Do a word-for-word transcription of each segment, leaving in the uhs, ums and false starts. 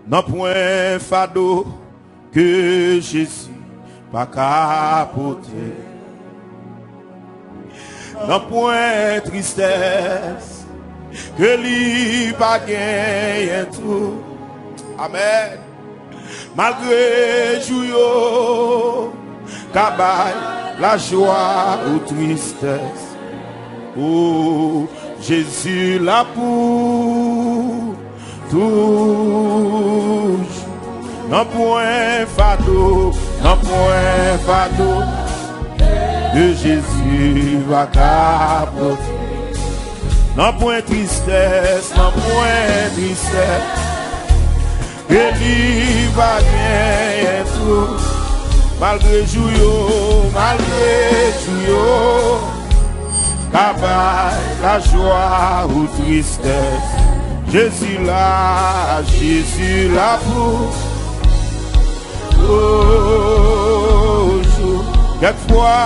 Nanpwen fado ke Jezi pa ka pote. Nanpwen tristès ke li pa genyen tou. Amèn. Malgre jou yo ka bay lajwa ou tristès, o Jezi la pou toujou. Nanpwen fado, nanpwen fado ke Jezi pa ka pote. Nanpwen tristès, nanpwen tristès ke li pa genyen tou. Malgre jou yo, malgre jou yo ka bay lajwa ou tristès, Jezi la, Jezi la pou toujou. Kèk fwa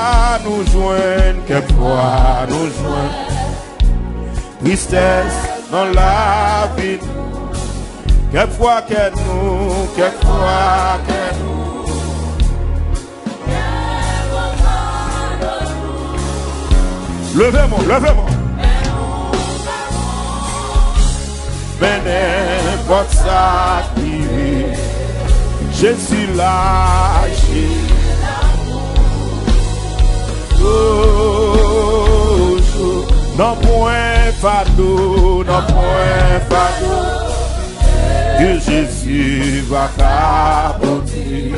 nou jwenn, kèk fwa nou jwenn tristès nan lavi nou. Kèk fwa kè nou, kèk fwa kè nou. Leve men w, leve men w. Men nenpòt sa k rive, Jezi la, Jezi la toujou. Nanpwen fado, nanpwen fado ke Jezi pa ka pote.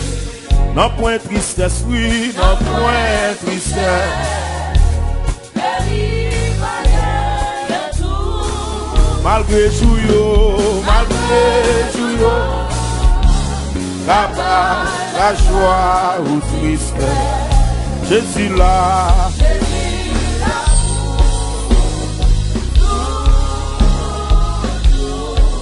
Nanpwen tristès, wi, nanpwen tristès. Malgre jou yo, malgre jou yo ka bay lajwa ou tristès, Jezi la.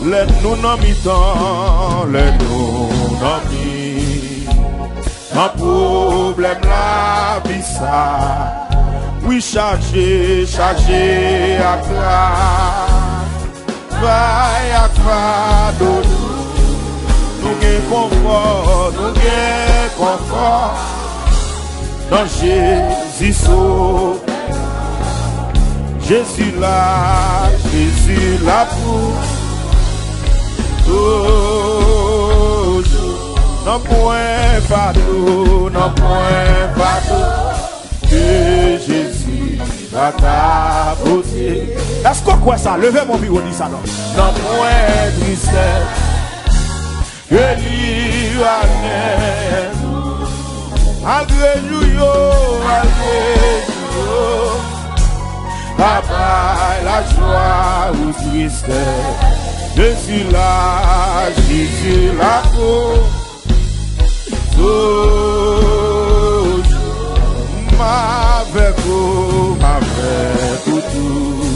Lè nou nan mitan, lè nou nan mi nan pwoblèm lavi sa. Wi, chaje, chaje ak travay ak fado nou. Nou gen konfò, nou gen konfò nan Jezi Sovè. Jezi la, Jezi la pou toujou. Nanpwen fado, nanpwen fado ke Jezi pa ka pote. Èske w kwè sa? Leve men w pi wo, di sa non. Nanpwen tristès ke li pa genyen. Malgre jou yo, malgre jou yo ka bay lajwa ou tristès, Jezi la, Jezi la pou toujou. M avèk ou, m avèk ou toujou.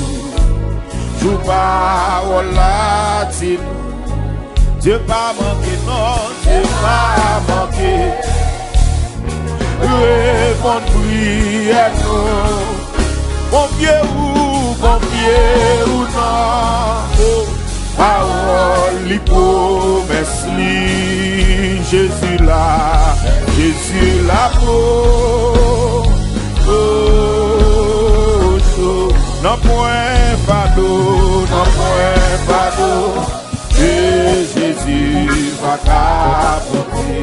Jou pawòl la di nou, Dye pa manke, non, Dye pa manke reponn priyè nou. Konfye ou, konfye ou nan pawòl li, pwomès li. Jezi la, Jezi la pou toujou. Nanpwen fado, nanpwen fado ke Jezi pa ka pote.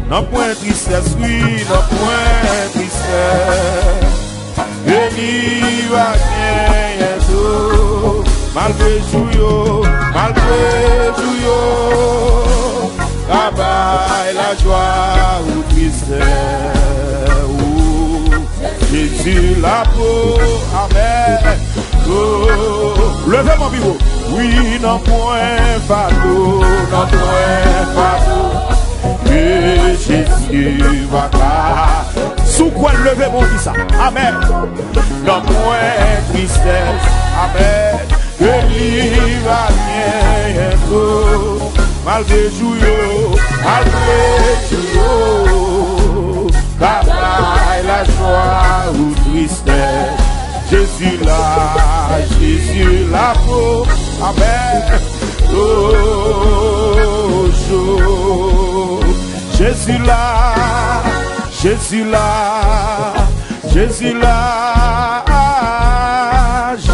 Nanpwen tristès, wi, nanpwen tristès ke li pa genyen tou. Malgre jou yo, malgre jou yo ka bay lajwa ou tristès, ou Jezi la pou, amèn. Oh, leve men w pi wo. Wi, nanpwen fado, nanpwen fado ke Jezi pa ka. Si w kwè l, leve men w, di sa. Amèn. Nanpwen tristès, amèn, ke li pa genyen tou. Malgre jou yo, malgre jou yo ka bay lajwa ou tristès, Jezi la, Jezi la pou, amèn, toujou. Jezi la, Jezi la, Jezi la,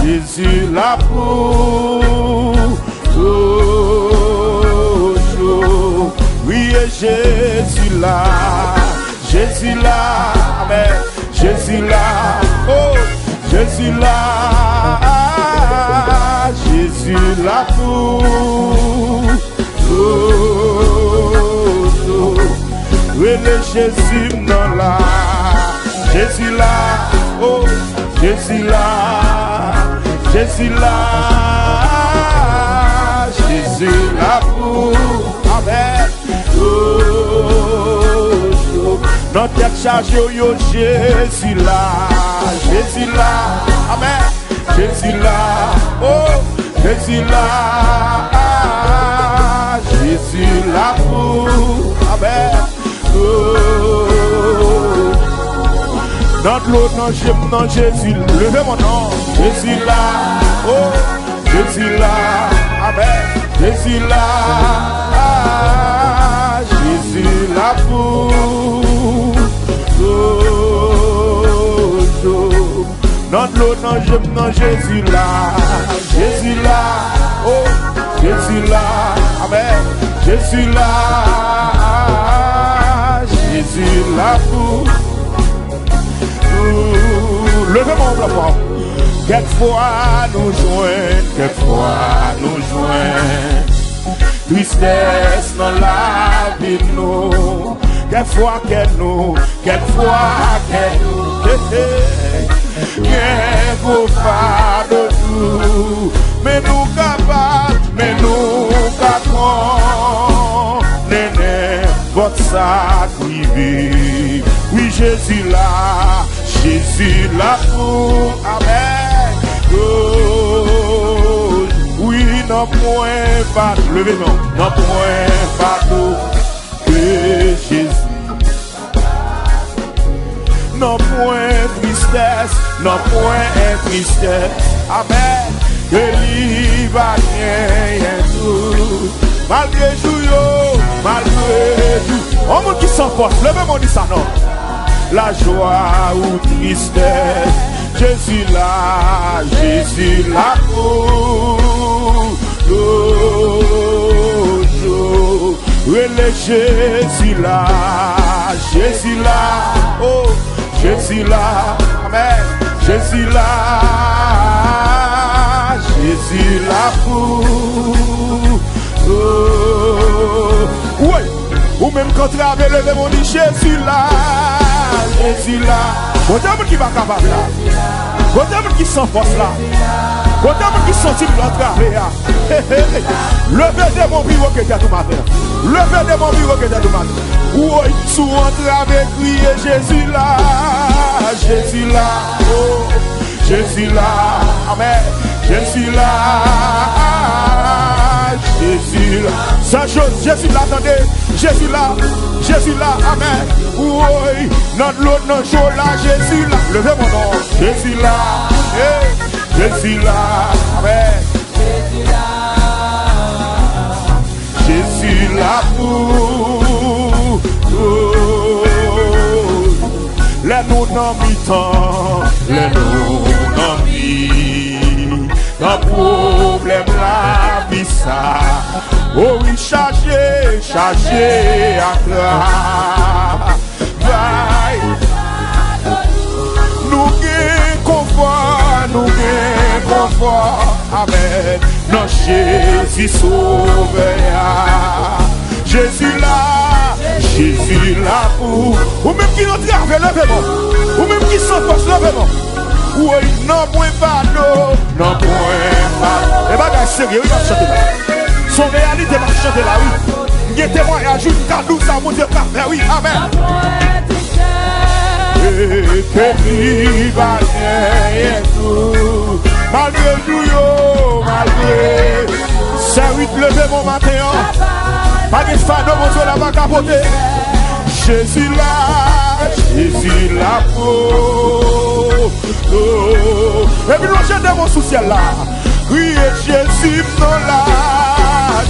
Jezi la pou toujou. Wi, e Jezi la, Jezi la, amèn. Jezi la, oh, Jezi la, Jezi la pou toujou. Rele Jezi m nan la. Jezi la, oh, Jezi la, Jezi la, Jezi la pou, amèn. Toujou. Nan tèt chaje w yo, Jezi la, Jezi la, amèn. Jezi la, oh, Jezi la, Jezi la pou, amèn. Oh. Nan dlo, nan je m, nan Jezi, leve mwen non. Jezi la, oh, Jezi la, amèn. Jezi la, Jezi la pou toujou. Nan dlo, nan je m, nan Jezi la. Jezi la, oh, Jezi la, amèn. Jezi la, Jezi la pou toujou. Leve men w byen fò. Kèk fwa nou jwenn, kèk fwa nou jwenn tristès nan lavi nou. Kèk fwa kè nou, kèk fwa kè nou, hey, hey, gen gwo fado tou. Men nou kapab, men nou ka konnen nenpòt sa k rive. Wi, Jezi la, Jezi la pou, amèn. Oh, wi, nan pwen fado, leve men w, nan pwen fado ke Jezi. Nan pwen tristès, nan pwen entristès, amèn. Ke li va genyen tou. Malgre jou yo, malgre jou. Yon moun ki san fòs, leve men w di sa non. Lajwa ou tristès, Jezi la, Jezi la pou toujou. Rele Jezi la, Jezi la, oh, Jezi la, amèn. Jezi la, Jezi la pou, oh, woy. Ou menm k antrave, leve men w di Jezi la, Jezi la. Kote moun ki pa kapab la? Kote moun ki san fòs la? Kote moun ki santi l antrave a? Hey, hey, hey. Leve demon pi wo ke tèt ou maten an. Leve demon pi wo ke tèt ou maten an. Woy, si w antrave, kriye Jezi la, Jezi la, oh, Jezi la, amèn. Jezi la, Jezi la. Sa Jezi la, tande. Jezi la, Jezi la, amèn. Woy, nan dlo, nan je w la, Jezi la. Leve men w non. Jezi la, hey, Jezi la, amèn. Jezi la pou, pou. Lè nou nan mitan, lè nou nan mitan pwoblèm lavi sa. O wi, chaje, chaje ak travay. Nou gen konfò, nou gen konfò, amèn, nan Jezi Sovè a. Jezi la, Jezi la pou ou menm ki antrave, leve men w. Ou menm ki san fòs, leve men w. Woy, nan pwen fado, nan pwen fado. E bagay serye, wi, m ap chante la. Se yon reyalite m ap chante la, wi. M gen temwayaj, wi, m ka di w sa Bondye ka fè, wi. Amèn. E ke li va genyen tou. Malgre jou yo, malgre. Sè Ruth, leve men w maten an. Pa gen fado Bondye la pa ka pote. Jezi la, Jezi la pou. Oh. Epi lonje de men w sou syèl la. Kriye Jezi m nan la.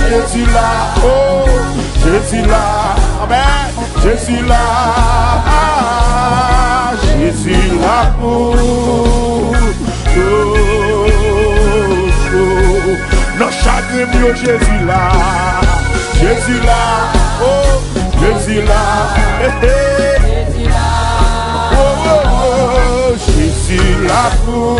Jezi la, oh, Jezi la. Amèn. Jezi la, Jezi la pou toujou. Nan chagren m yo, Jezi la, Jezi la, oh, Jezi la, eh, eh. Oh, oh, oh, Jezi la pou,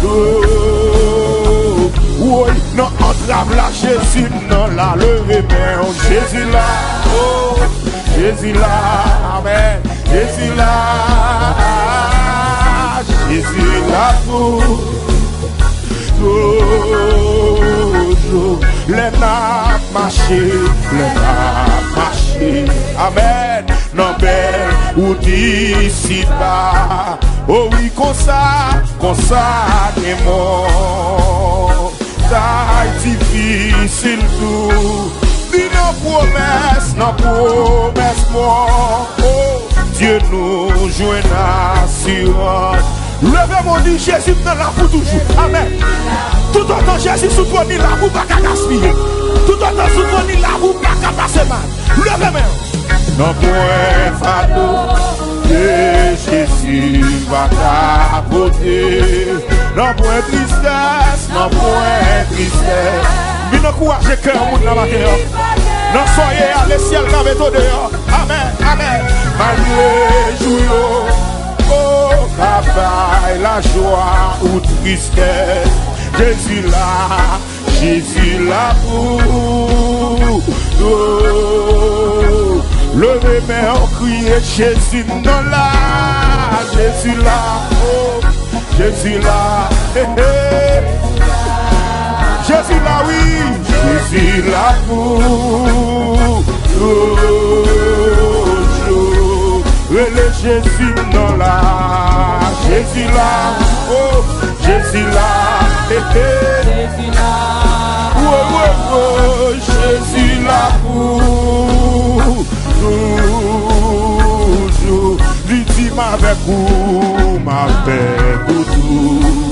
oh, woy, nan antrav la, Jezi m nan la, leve men w, Jezi la, oh, Jezi la, amèn, Jezi la, Jezi la pou toujou. Lè n ap mache, lè n ap mache, amèn, nan bèl wout isiba. O wi, konsa, konsa gen montay difisil tou. Ni nan pwomès, nan pwomès mò, o Dye nou jwenn asirans. Leve men w, di, Jezi m nan la pou toujou. Amèn. Toutotan Jezi sou twòn, li la pou w, pa ka gaspiye. Toutotan sou twòn, li la pou w, pa ka pase mal. Leve men w. Nan pwen fado ke Jezi va ka pote. Nan pwen tristès, nan pwen tristès. Vin ankouraje kè yon moun nan maten an. Nan sa w ye a, lesyèl ka met w deyò. Amèn, amèn. Malgre jou yo, o, ka bay lajwa ou tristès. Jezi la, Jezi la pou ou. Leve men w, kriye, Jezi m nan la. Jezi la, oh, Jezi la, eh, eh. Jezi la, wi. Jezi la pou toujou. Rele Jezi m nan la. Jezi la, oh, Jezi la, eh, eh. Wo, wo, wo, Jezi la pou toujou. Li di m avèk ou, m avèk ou toujou.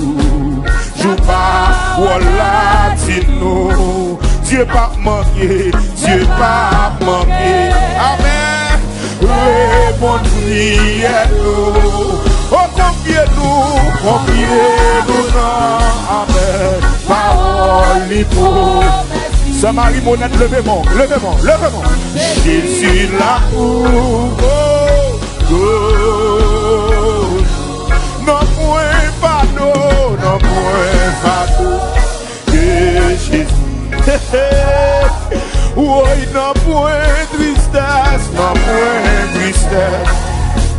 Pawòl la di nou, Dye p ap manke, Dye p ap manke. Amèn. Reponn priyè nou. O, konfye nou, konfye nou nan. Amèn. Pawòl li pwomèt. Sè Marie Monette, leve men w, leve men w, leve men w. Jezi la pou ou. Nan pwen fado, nan pwen fado. Ke Jezi. Woy, nan pwen tristès, nan pwen tristès.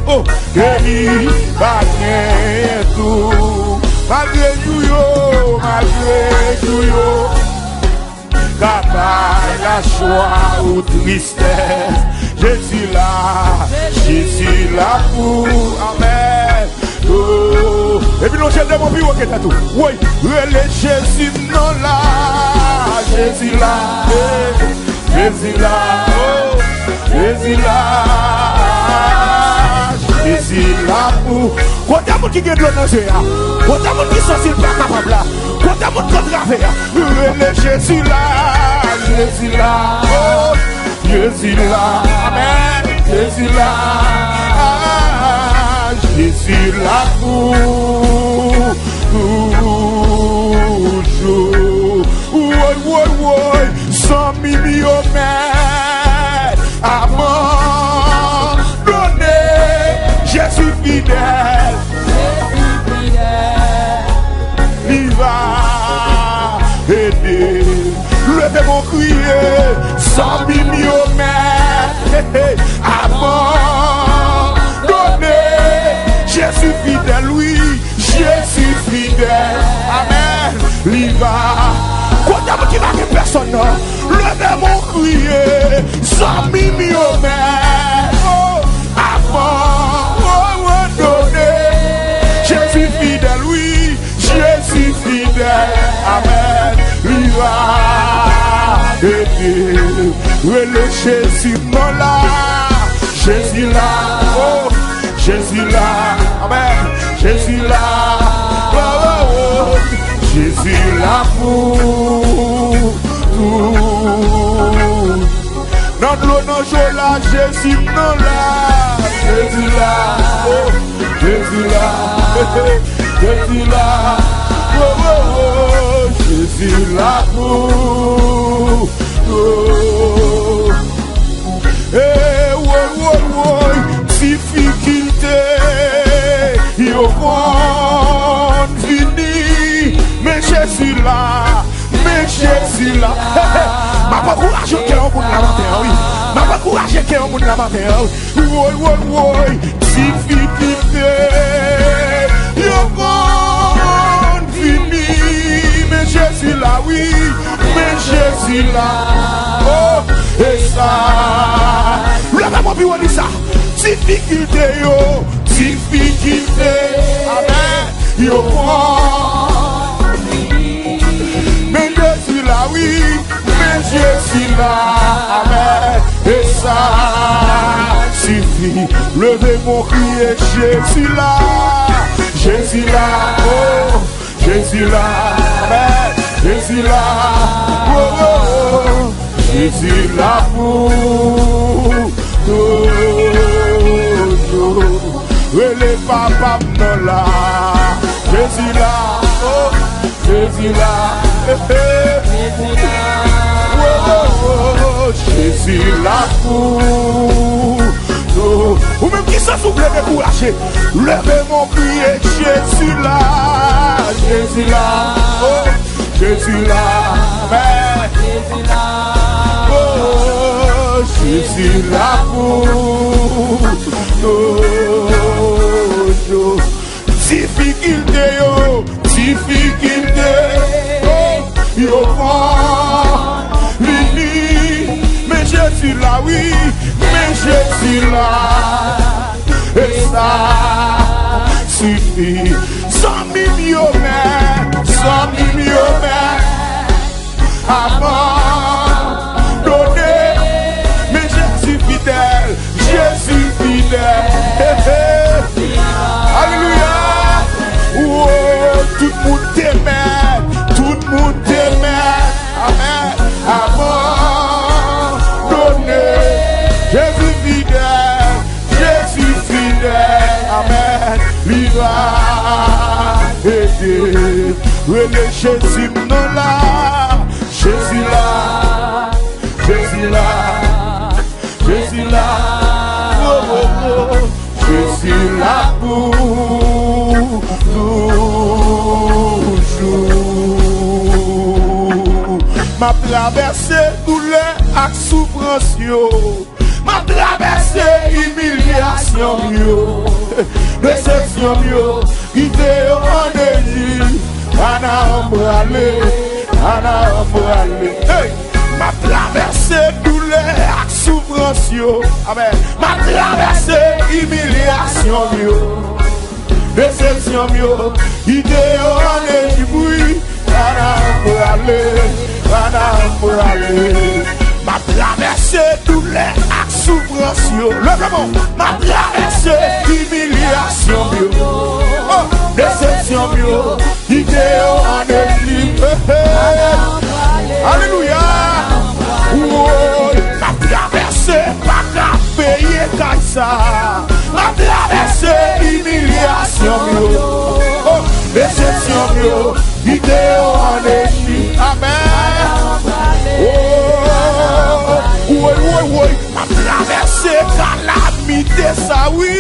Oh, ke li pa genyen tou. Malgre jou yo, malgre jou yo. Ka bay lajwa ou tristès. Jezi la, Jezi la pou, amèn. Oh, epi lonje de men w pi wo ke tèt ou. Woy, rele Jezi m nan la. Jezi la, eh, Jezi la, oh, Jezi la, Jezi la pou. Kote moun ki gen dlo nan je a? Kote moun ki santi l pa kapab la? Kote moun k antrave a? Rele Jezi la, Jezi la, oh, Jezi la, amèn, Jezi la, ah, Jezi la pou toujou. Woy, woy, woy, zanmi m yo mèt abandone. Jezi fidèl. Li va ede. Leve men w, kriye, zanmi m yo mèt abandone. Jezi fidèl, wi. Jezi fidèl. Amèn. Li va. Kote moun ki pa gen pèsonn nan? Leve men w, kriye. Zanmi m yo mèt, oh, abandone. Jezi fidèl, wi. Jezi fidèl. Amèn. Li va ede. Rele Jezi m nan la. Jezi la. Oh. Jezi la, amèn. Jezi la, oh, oh, oh. Jezi la pou tou. Nan Dlo nan cho la, Jezi m nan la. Jezi la, oh, Jezi la, Jezi la, oh, oh, oh, Jezi la pou, oh. Eh, woy, woy, woy, difikilte yo konn vini, men Jezi la, men Jezi la. M ap ankouraje kè yon moun la maten an, wi. M ap ankouraje kè yon moun la maten an, wi. Woy, woy, woy, difikilte yo konn vini, men Jezi la, wi, men Jezi la. Oh, e sa. Leve men w pi wo, di sa. Difikilte yo, difikilte, amèn, yo konn vini, men Jezi la, wi, men Jezi la, amèn. E sa sifi. Leve men w, kriye Jezi la, Jezi la, oh, Jezi la, amèn, Jezi la, oh, oh, oh, Jezi la pou toujou. Rele papa m nan la, Jezi la, oh, Jezi la, eh, eh. Jezi la. Oh, oh, oh, Jezi la pou nou. Ou menm ki santi w vle dekouraje, leve men w, kriye Jezi la, Jezi la, oh, Jezi la, amèn. Jezi la. Oh, Jezi la pou toujou. Difikilte yo, difikilte yo konn vini, men Jezi la, wi, men Jezi la, e sa sifi. Zanmi m yo, men, zanmi m yo, men, abandone. Men Jezi fidèl, Jezi fidèl. Hey, hey. Alelouya. Oh, tout moun te mèt, tout moun te mèt. Amèn. Abandone. Jezi fidèl. Jezi fidèl, amèn, li va ede. Rele Jezi m nan la, Jezi la, Jezi la, Jezi la, oh, oh, oh, Jezi la pou toujou. M ap travèse doulè ak soufrans yo. M ap travèse imilyasyon m yo, desepsyon m yo, kite yo an Ejip. Kanaan m prale, Kanaan m prale. Hey! M ap travèse doulè ak soufrans yo. Amèn. M ap travèse imilyasyon m yo, desepsyon m yo, kite yo an Ejip, wi. Kanaan m prale, Kanaan m prale. M ap travèse doulè ak soufrans yo. Leve men w. M ap travèse imilyasyon m yo. Oh, desepsyon m yo. Kite yo an Ejip. Hey, hey. Alelouya. Woy, m ap travèse, pa ka peye kay sa. M ap travèse imilyasyon m yo. Oh, desepsyon m yo. Kite yo an Ejip. Amèn. Oh, woy, woy, woy. M ap travèse kalamite sa, wi.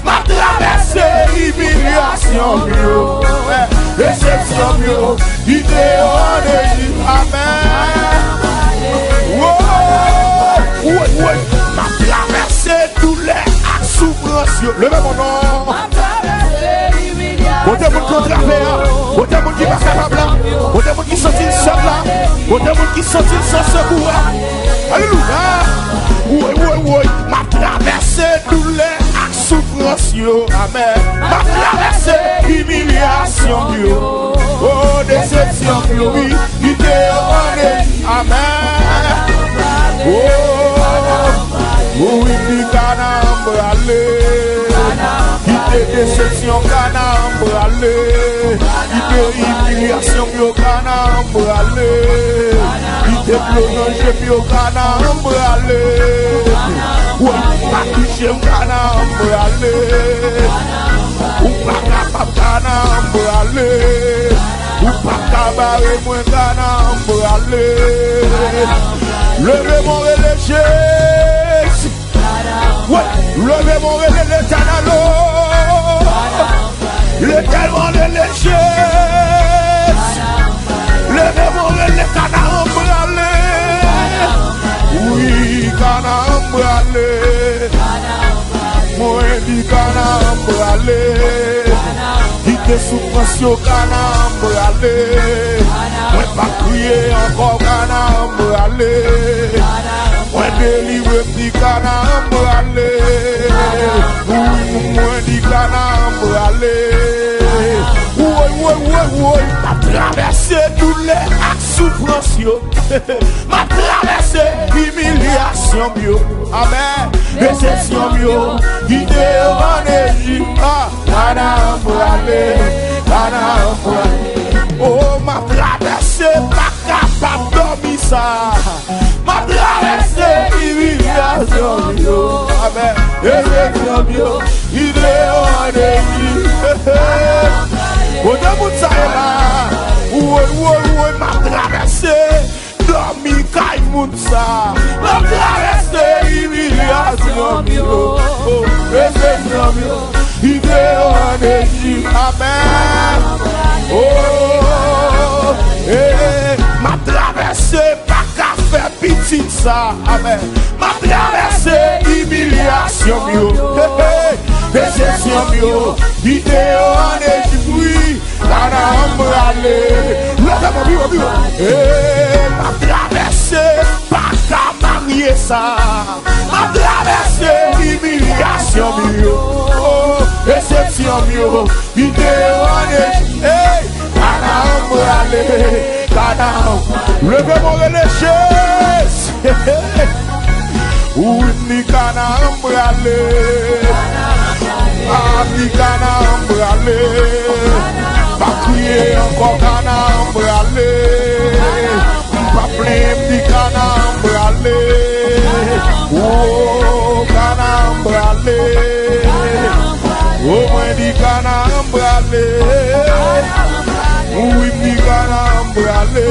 M ap travèse imilyasyon m yo, desepsyon m yo, kite yo an Ejip. Amèn. Woy, woy, woy. M ap travèse doulè ak soufrans yo. Leve men w non. Kote moun ki antrave a, kote moun ki pa kapab la, kote moun ki santi l sèl la, kote moun ki santi l san sekou a. Alelouya. Woy, woy, woy. M ap travèse doulè ak soufrans yo. Amèn. M ap travèse imilyasyon yo. Oh, desepsyon yo, wi. Kite yo an Ejip. Amèn. Oh, wi, Kanaan m prale. Kite desepsyon, Kanaan m prale. Kite imilyasyon yo, Kanaan m prale. Kite Dlo nan je m yo, Kanaan m prale. Woy, pa touche m, Kanaan m prale. Ou pa kapab, Kanaan m prale. Ou pa ka bare mwen, Kanaan m prale. Leve men w, rele Jezi. Wi, leve men w, rele Letènèl, o. Letènèl, rele Jezi. Leve men w, rele Kanaan m prale. Wi, Kanaan m prale. Mwen di Kanaan m prale. Kite soufrans yo, Kanaan m prale. Mwen p ap kriye ankò, Kanaan m prale. Mwen delivre m, di Kanaan m prale. Wi, mwen di Kanaan m prale. Woy, woy, woy, woy. M ap travèse doulè ak soufrans yo. M ap travèse imilyasyon m yo. Amèn. Desepsyon m yo. Kite yo an Ejip. Ah, Kanaan m prale. Kanaan m prale. Oh, m ap travèse, pa kapab dòmi sa. M ap travèse imilyasyon m yo. Amèn. Desepsyon m yo. Kite yo an Ejip. Kote moun sa ye la? Woy, woy, woy, m ap travèse dòmi kay moun sa. M ap travèse imilyasyon m yo. Oh, desepsyon m yo. Kite yo an Ejip. Amèn. Oh, eh, eh, m ap travèse, pa ka fè pitit sa. Amèn. M ap travèse imilyasyon m yo. Hey, hey. Desepsyon m yo. Kite yo an Ejip, wi. Kanaan m prale. Leve men w, pi wo, pi wo. Hey, m ap travèse, pa ka marye sa. M ap travèse imilyasyon m yo. Desepsyon m yo. Kite yo an Ejip. Hey, Kanaan m prale. Kanaan. Leve men w, rele Jezi. Wi, m di Kanaan m prale. Ah, m di Kanaan m prale. Pa kriye ankò, Kanaan m prale. M pa plenyen, m di Kanaan m prale. Oh, Kanaan m prale. Oh, mwen di Kanaan m prale. Wi, m di Kanaan m prale.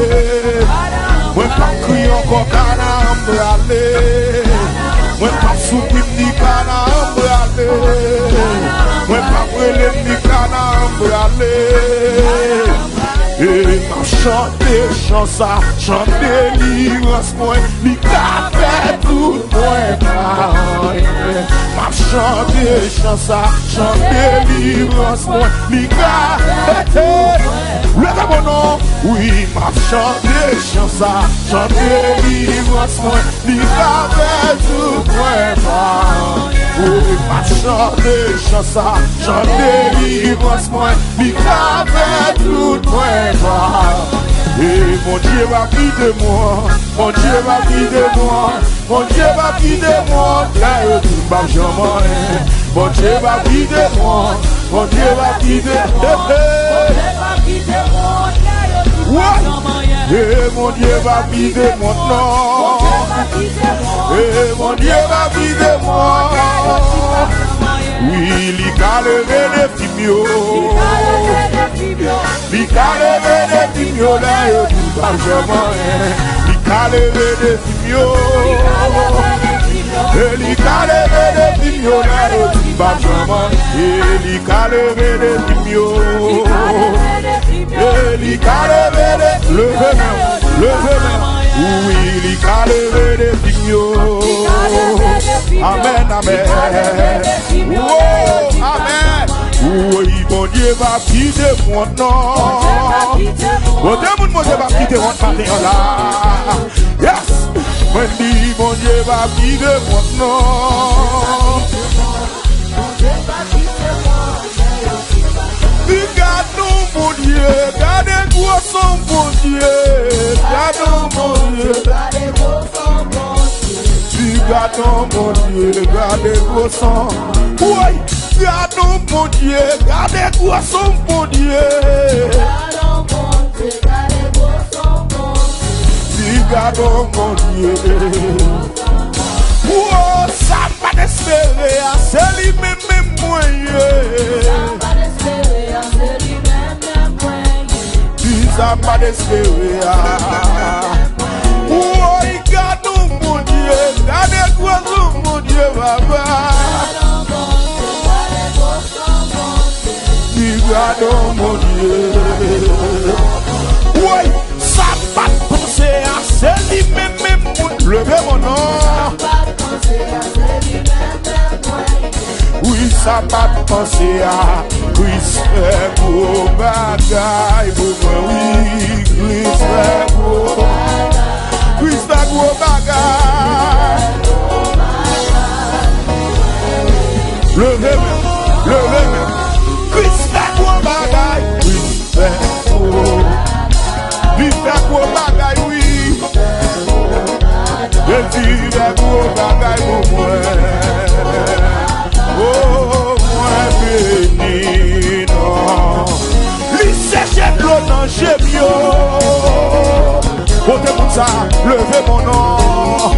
Mwen p ap kriye ankò, Kanaan m prale. Mwen p ap soufri, m di Kanaan m prale. Mwen p ap rele, m di Kanaan m prale. E m ap chante chan sa, chan delivrans mwen, li ka fè tout mwen pa anyen. M ap chante chan sa, chan delivrans mwen, li ka fè tout. Leve men w non. Wi, m ap chante chan sa, chan delivrans mwen, li ka fè tout mwen pa anyen. Wi, m ap chante chan sa, chan delivrans mwen, li ka fè tout mwen pa. E Bondye va kite mwen, Bondye va kite mwen, Bondye va kite mwen, lè yo di m p ap janm anyen. Bondye va kite mwen, Bondye va kite, hey, hey. Woy! E Bondye va kite mwen non. E Bondye va kite mwen. Wi, li ka leve defi m yo. Li ka leve defi m yo, lè yo di m p ap janm anyen. Li ka leve defi m yo. E li ka leve defi m yo, lè yo di m p ap janm anyen. E li ka leve defi m yo. E li ka leve de, leve men w, leve men w. Wi, li ka leve defi m yo. Amèn, amèn. Wo, amèn. Wi, Bondye p ap kite m wont non. Kote moun Bondye p ap kite wont maten an la? Yes! Mwen di Bondye p ap kite m wont non. Di gad on Bondye, gade gwosè on Bondye, gade on Bondye. Di gad on Bondye, gade gwosè on. Woy! Gad on Bondye, gade gwosè on Bondye. Di Gade yon Bondye. Wo, sa m pa t espere a, se li menm menm mwen ye. Ki sa m pa t espere a. Woy, gade yon Bondye, gade gwo yon Bondye, papa. Ki gade yon Bondye. Woy, sa m pa t panse a, se li menm menm moun. Leve men w non. Wi, sa m pa t panse a. Kris fè gwo bagay pou mwen, wi. Kris fè gwo, Kris fè gwo bagay. Leve men, leve men. Kris fè gwo bagay. Kris fè gwo. Li fè gwo bagay, wi. Jezi fè gwo bagay pou mwen. O, mwen beni non. Li seche dlo nan je m yo. Kote moun sa? Leve men w non.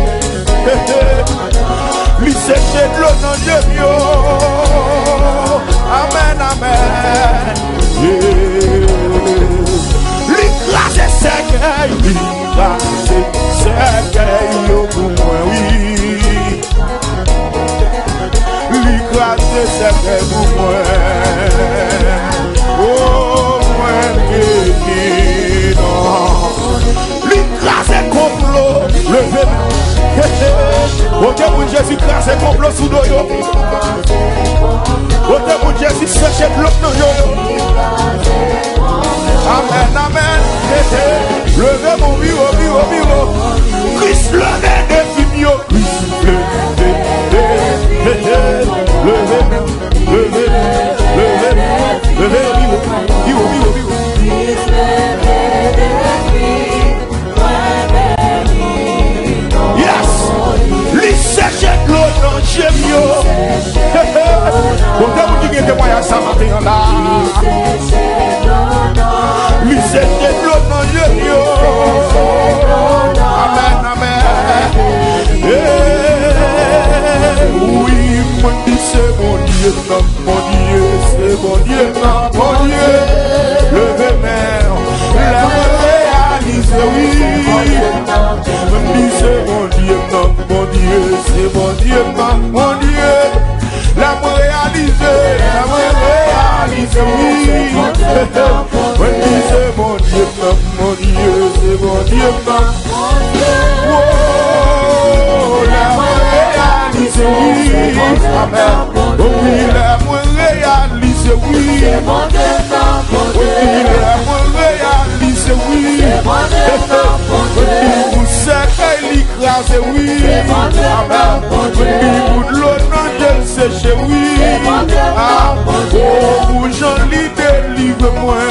Li seche dlo nan je m yo. Amèn, amèn. Yeah. Li kraze sèkèy, li kraze sèkèy yo pou mwen, wi. Li kraze sèkèy pou mwen. O, mwen beni non. Li kraze konplo. Leve men. Kote moun Jezi kraze konplo sou do yo. Kote moun Jezi seche dlo nan je yo. Amèn, amèn. Leve men w pi wo, pi wo, pi wo. Kris leve defi m yo. Kris leve, leve, leve, leve, leve, leve, leve, leve, pi wo, pi wo, pi wo, pi wo. Yes! Li seche dlo nan je m yo. Kote moun ki gen temwayaj sa maten an la? Li seche dlo nan je m yo. Amèn, amèn. Hey, wi, mwen di se Bondye m nan, Bondye, se Bondye m nan, Bondye. Leve men, lè mwen reyalize, wi. Mwen di se Bondye m nan, Bondye, se Bondye m nan, Bondye. Lè mwen reyalize, lè mwen reyalize, wi. Mwen di se Bondye m nan, Bondye, se Bondye m nan. Wo, lè mwen reyalize, wi. Amèn. O wi, lè mwen reyalize, wi. Mwen di lè mwen reyalize, wi. Mwen di pou sèkèy li kraze, wi. Amèn. Mwen di pou dlo nan je l seche, wi. A, o, pou jan li delivre mwen.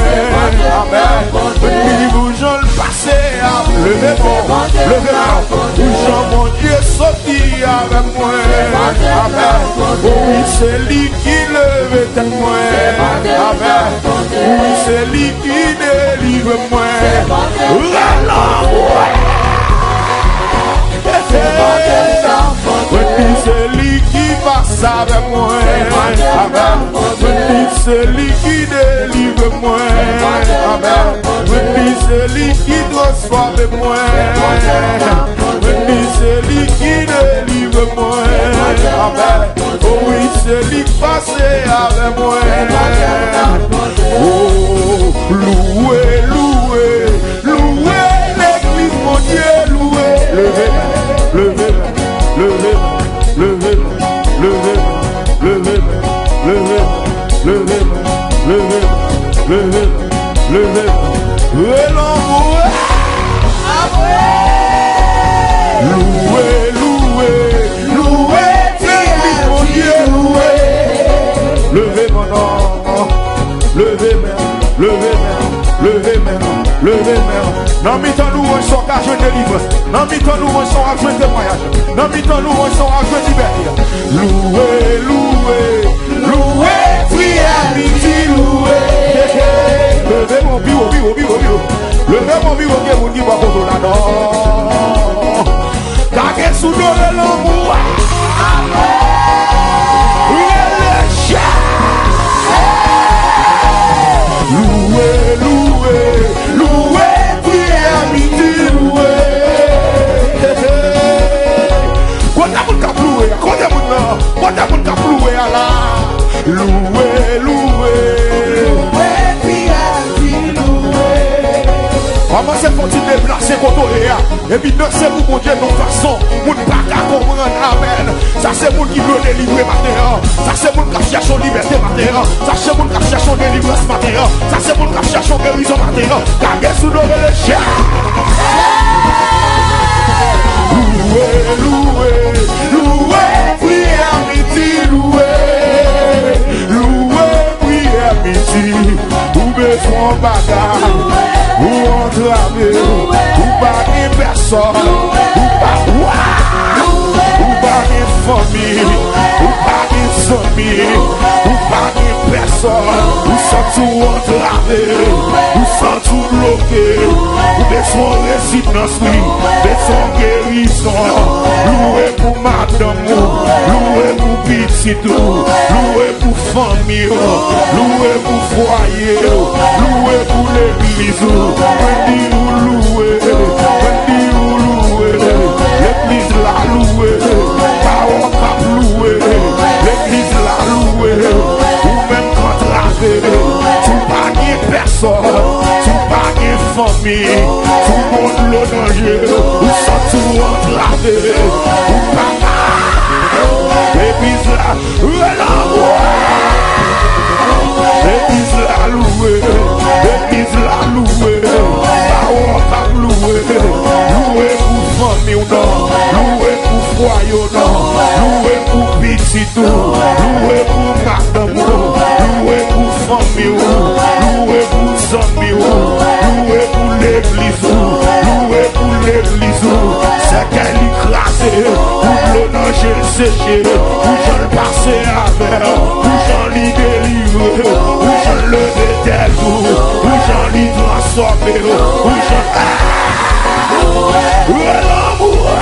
Amèn. Mwen di pou jan l pase a. Leve men w, leve men w. Pou jan Bondye soti avèk mwen. Amèn. O wi, se li ki leve tèt mwen. Amèn. Wi, se li ki delivre mwen. Rele anmwe. Mwen di se li ki pase avèk mwen. Amèn. Mwen di se li ki delivre mwen. Amèn. Mwen di se li ki transfòme mwen. Mwen di se li ki delivre mwen. Amèn. O wi, se li k pase avè mwen. O, louwe, louwe, louwe legliz Bondye, louwe. Leve men, leve men, leve men, leve men, leve men, leve men, leve men, leve men, leve men, leve men, leve men. Rele anmwe. Louwe, louwe, louwe, legliz Bondye, louwe. Leve men non. Leve men, leve men, leve men, leve men. Nan mitan louwanj sa w ka jwenn delivrans. Nan mitan louwanj sa w ap jwenn temwayaj. Nan mitan louwanj sa w ap jwenn libète. Louwe, louwe, louwe, priyè midi, louwe. Leve men w pi wo, pi wo, pi wo, pi wo. Leve men w pi wo, gen moun ki bò kote w la non. Epi danse pou Bondye nan fason moun pa ka konprann. Amèn. Sa se moun ki vle delivre maten an. Sa se moun k ap chèche yon libète maten an. Sa se moun k ap chèche yon delivrans maten an. Sa se moun k ap chèche yon gerizon maten an. Gade sou do, rele Jezi. Louwe, louwe, louwe, priyè midi, louwe. Louwe, priyè midi, ou bezwen yon bagay, ou antrave, ou pa gen pèsòn, ou pa, wa! Ou pa gen fanmi, ou pa gen zanmi, ou pa gen pèsòn, ou santi w antrave, ou santi w bloke, ou bezwen rezidans, wi, bezwen gerizon, louwe pou madanm ou, louwe pou pitit ou, louwe pou fanmi w, louwe pou fwaye w, louwe pou legliz ou. Mwen di ou louwe, mwen di ou louwe, legliz la louwe, pawòl k ap louwe, legliz la louwe, ou menm k antrave, si w pa gen pèsòn, si w pa gen fanmi, si w gon dlo nan je w, ou santi w antrave, ou pa ka. Legliz la, rele anmwe. Legliz la louwe, legliz la louwe, pawòl k ap louwe, louwe pou fanmi w nan, louwe pou fwaye w nan, louwe pou pitit ou, louwe pou madanm ou, louwe pou fanmi w, louwe pou zanmi w, louwe pou legliz ou, louwe pou legliz ou. Sèkèy li kraze, pou dlo nan je l seche, pou jan l pase avè w, pou jan li delivre w, pou jan l leve tèt ou, pou jan li transfòme w, pou jan, rele anmwe.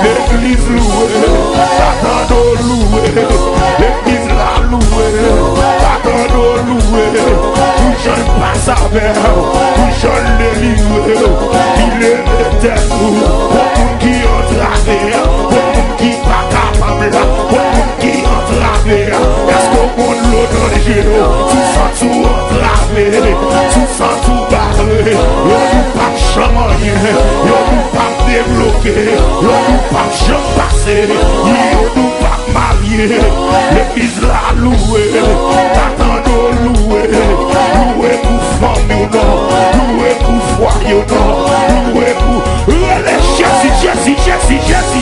Legliz louwe, sa tande w louwe, legliz la louwe, sa tande w louwe, pou jan l pase avè w, pou jan l delivre w, ki leve tèt ou, pou moun ki antrave, pou moun ki pa kapab la, pou moun ki antrave, èske w gon dlo nan je w, si w santi w antrave, si w santi w bare, yo di w p ap janm anyen, yo di w p ap debloke, yo di w p ap janm pase, yo di w p ap marye. Legliz la louwe, sa tande w louwe, louwe pou fanmi w nan, louwe pou fwaye w nan, louwe pou, rele Jezi, Jezi, Jezi, Jezi,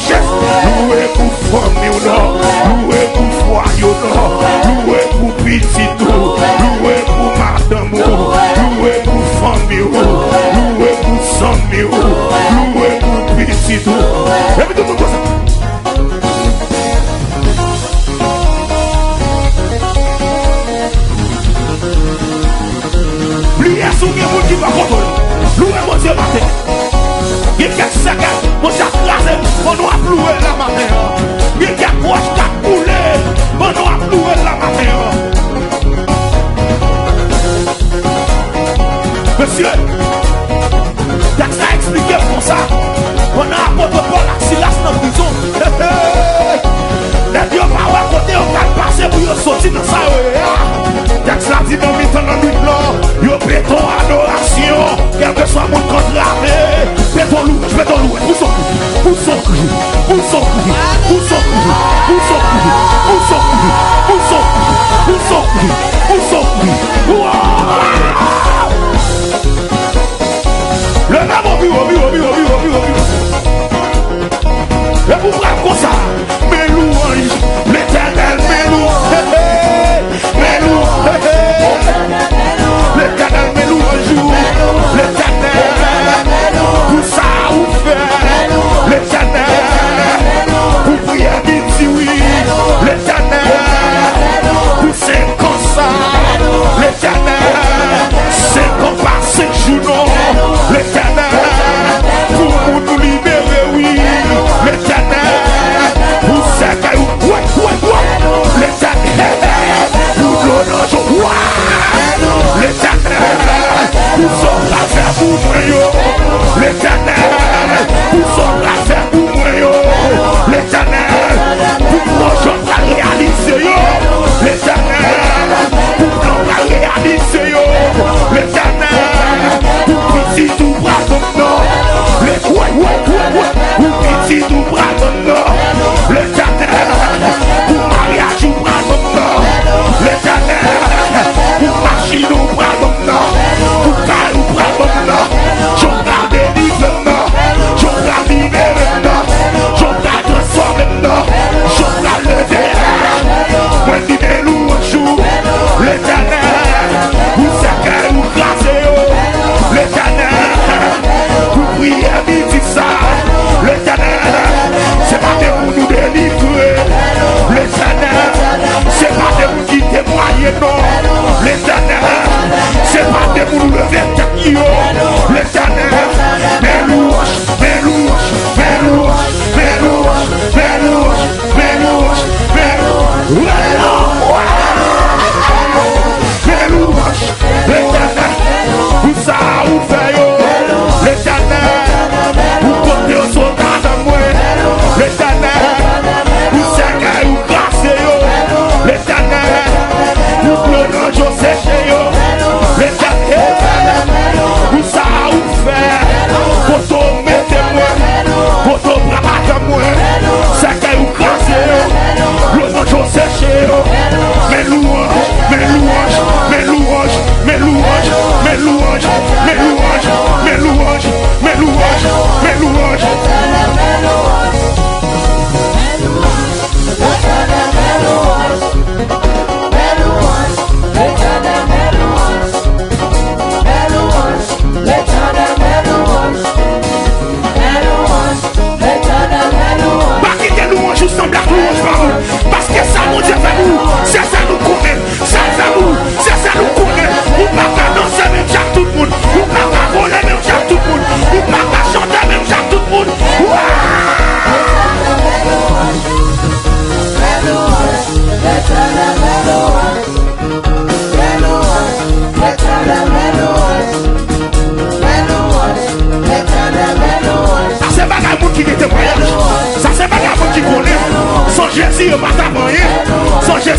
louwe pou fanmi w nan, louwe pou fwaye w nan, louwe pou pitit ou, louwe pou madanm ou, louwe pou fanmi w, louwe pou zanmi w, louwe pou pitit ou. Epi tout moun konsa. Bliye si w gen moun ki bò kote w. Louwe Bondye maten. Gen kèk sèkèy Bondye ap kraze, pandan w ap louwe l la maten an. Gen kèk wòch k ap boule, pandan w ap louwe l la maten an. Mesye, tèks la eksplike konsa, pandan apot Pòl ak Silas nan prizon, hey, hey, nèg yo pa wè kote yo pral pase pou yo soti nan sa yo ye a. Tèks la di nan mitan lannwit lan, yo pete yon adorasyon, kèlkeswa moun k antrave, pete yon lwanj, pete yon lwanj, pouse yon kri, pouse yon kri, pouse yon kri, pouse yon kri, pouse yon kri, pouse yon kri, pouse yon kri, pouse yon kri, pouse yon kri. Wa! Leve men w pi wo, pi wo, pi wo, pi wo, pi wo, pi wo. Epi w frape konsa. Men lwanj Letènèl, men lwanj, hey, hey, men lwanj, hey, hey. Letènèl, men lwanj ou, Letènèl, pou sa ou fè, Letènèl, pou priyè midi, wi,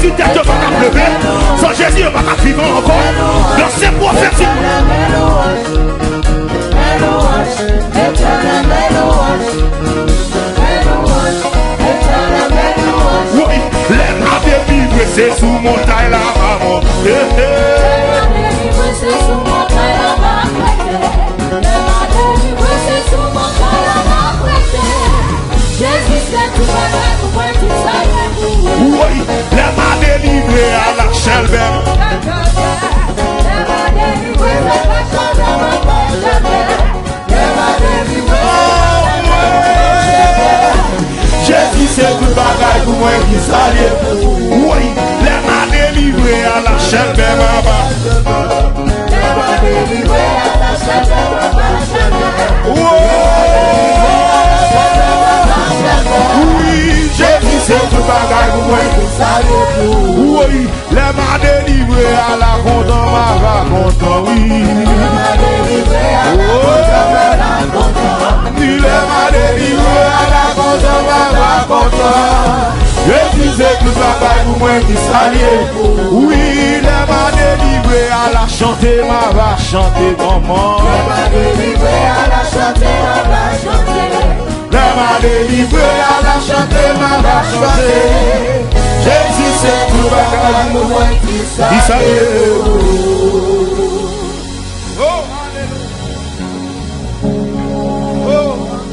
Tèt yo pa t ap leve, san Jezi yo pa t ap vivan ankò. Nan se pwofetik. Wi, lè m a delivre, se sou montay la m a monte. Jezi se tout bagay pou mwen, ki sa l ye pou ou? Woy, lè m a delivre a la chèlbè. Lè m a delivre, se pa chòlè m ap manje. Lè m a delivre, se pa chòlè m ap manje. Jezi se tout bagay pou mwen, ki sa l ye pou ou? Woy, lè m a delivre a la chèlbè m ap. Lè m a delivre a la chèlbè m ap manje. Woy! Wi, Jezi se tout bagay pou mwen. Wi, lè m a delivre a la kontan, m a va kontan, wi. Wi, lè m a delivre a la kontan, m a va kontan. Jezi se tout bagay pou mwen, ki sa l ye. Wi, lè m a delivre a la chante, m a va chante, manman. Lè m a delivre a la chante, m a va chante. Jezi se tout bagay pou mwen, ki sa l ye. Oh, alelouya. Oh, alelouya.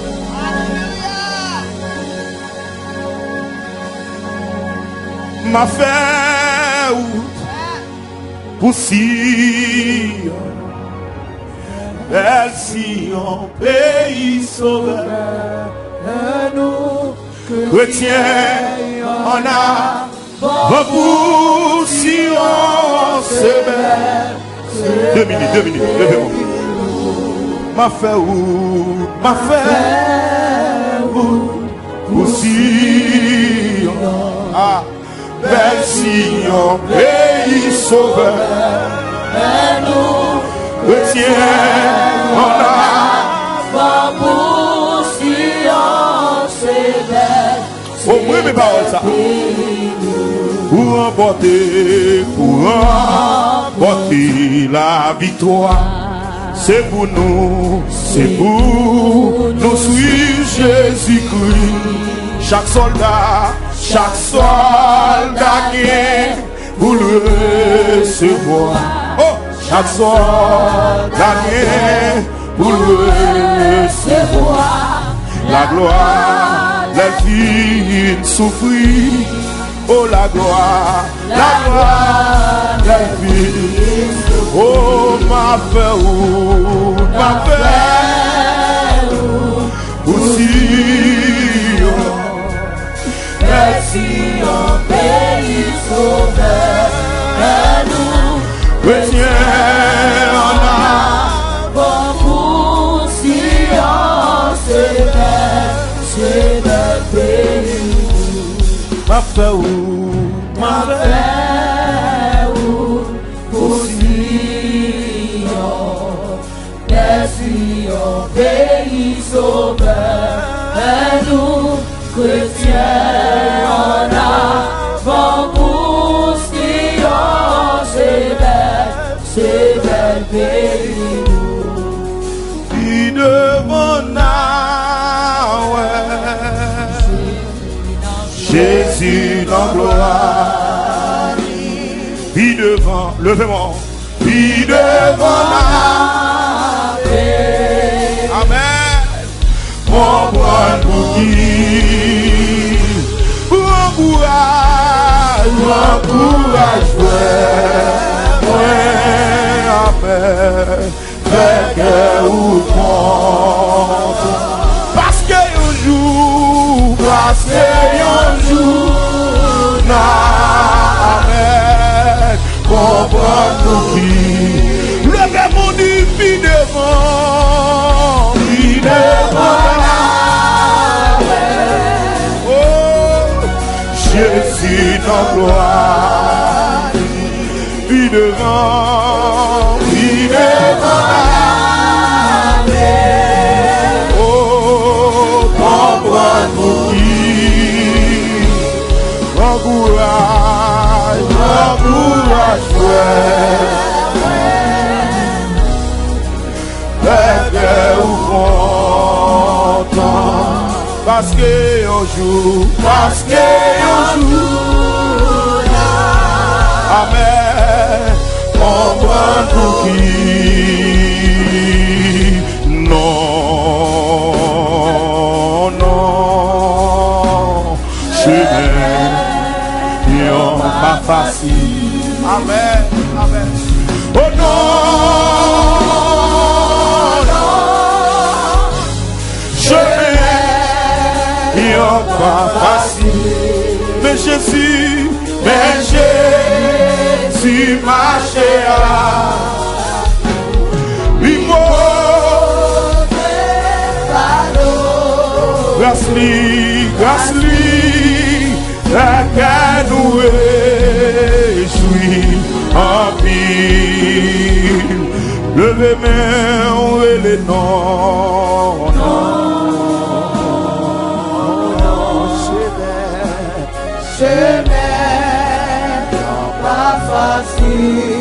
M a fè wout pou Siyon. Bèl Siyon, peyi Sovè nou. Kretyen, ann avan pou Siyon, se bèl. De minit, de minit, leve mwen. M a fè wout, m a fè wout pou Siyon. Ah. Bèl Siyon, peyi Sovè nou. Kretyen, ann avan pou Siyon, se bèl. O, mwen renmen pawòl sa. Pou ranpòte, pou ranpòte laviktwa. Se pou nou, se pou nou swiv Jezikri. Chak sòlda, chak sòlda gen pou l resevwa. Oh, chak sòlda gen pou l resevwa laglwa lè l fin soufri. Oh, laglwa, laglwa, lè l fin. Oh, m a fè wout, m a fè wout pou Siyon. Bèl Siyon, peyi Sovè nou. Kretyen, ann avan pou Siyon, se bèl, se bèl peyi nou. M a fè wout, m a fè wout pou Siyon. Bèl Siyon, peyi Sovè nou. Kretyen, ann avan pou Siyon, se bèl, se bèl peyi nou. Pi devan n a wè Jezi nan glwa li. Pi devan, leve men w. Pi devan n a wè. Amèn. Konprann pou ki. Pran kouraj, pran kouraj, frè mwen. Amèn. Fè kè ou kontan. Paske yon jou, paske yon jou, n a, amèn, konprann pou ki. Leve men w, di, pi devan, pi devan, oh, Jezi nan glwa. Pi devan, pi devan. Oh, konprann pou ki. Pran kouraj, Kouraj frè, fè kè ou kontan. Paske yon jou, paske yon jou, amèn, konprann pou ki non, non. Chemen yon pa fasil. Amèn, amèn. O non, non. Chemen yon pa fasil. Men Jezi, men Jezi mache a. Li pote fado. Gras li, gras li, fè kè nou rejwi anpil. Leve men w, rele non, non, non, chemen, chemen an pa fasil.